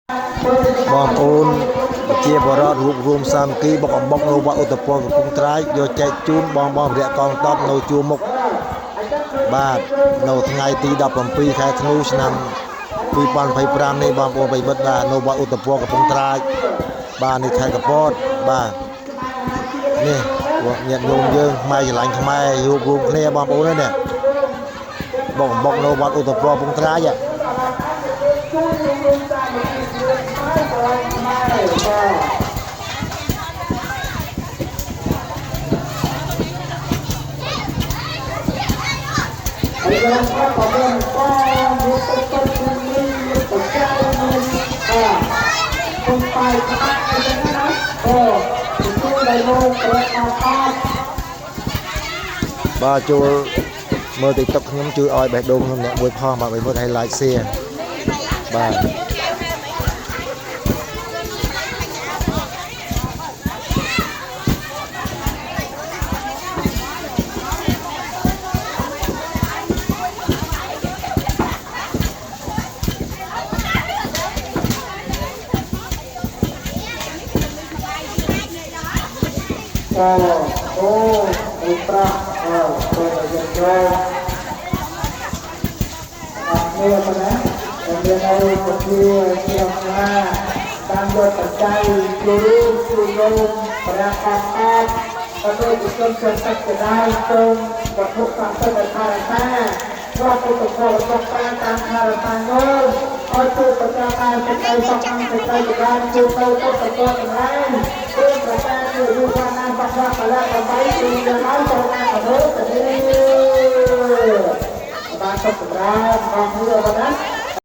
បងប្អូនប្រជាពលរដ្ឋរួបរួមសាមគ្គីបុកអំបុកនៅវត្តឧត្តពរកំពង់ត្រាចយកចែកជូនបងបងវរៈកងតបនៅជួរមុខបាទនៅថ្ងៃទី17ខែធ្នូឆ្នាំ2025នេះបងប្អូនប្រិយមិត្តបាទនៅវត្តឧត្តពរកំពង់ត្រាចបាទនេះខេត្តកពតបាទនេះពួកញាតិញោមយើងខ្មែរច្រឡាញ់ខ្មែររួបរួមគ្នាបងប្អូននេះបុកអំបុកនៅវត្តឧត្តពរកំពង់ត្រាច ជួយរួមសាមគ្គីជាតិខ្មែរបងខ្មែរបាទហើយយើងក៏មានកងមានទឹកទឹកមានមានបច្ច័យមានអាគុំបាយក្បាច់អីចឹងណាអូជួយដល់លោកព្រះអប បាទចូលមើល TikTok ខ្ញុំជួយឲ្យបេះដូងខ្ញុំអ្នកមួយផងបាទបីមើលឲ្យ like share បាទ អូអូអ៊ីប្រាអូទៅយើងចូលអរគ្នាប៉ុណ្ណាដែលមាននៅពធាជាស្នាតាមយកបច្ច័យជួយរួមជួយរួមប្រាកដតតទៅជាជនជនសច្ចដាយសូមវត្ថុស័ក្តិសិទ្ធិថារសាវត្ថុទុក្ខរបស់ប្រាតាមថារសាងើឲ្យជួយប្រកាសតាមសេចក្តីសុខនិងសេចក្តីចម្រើនជួយទៅទៅប្រកបចម្រើនជួយប្រកាសជួយយុវនាបក្សបលៈដើម្បីជួយដល់ចូលណាកដោទៅបានសុខចម្រើនបងគ្នាបងណា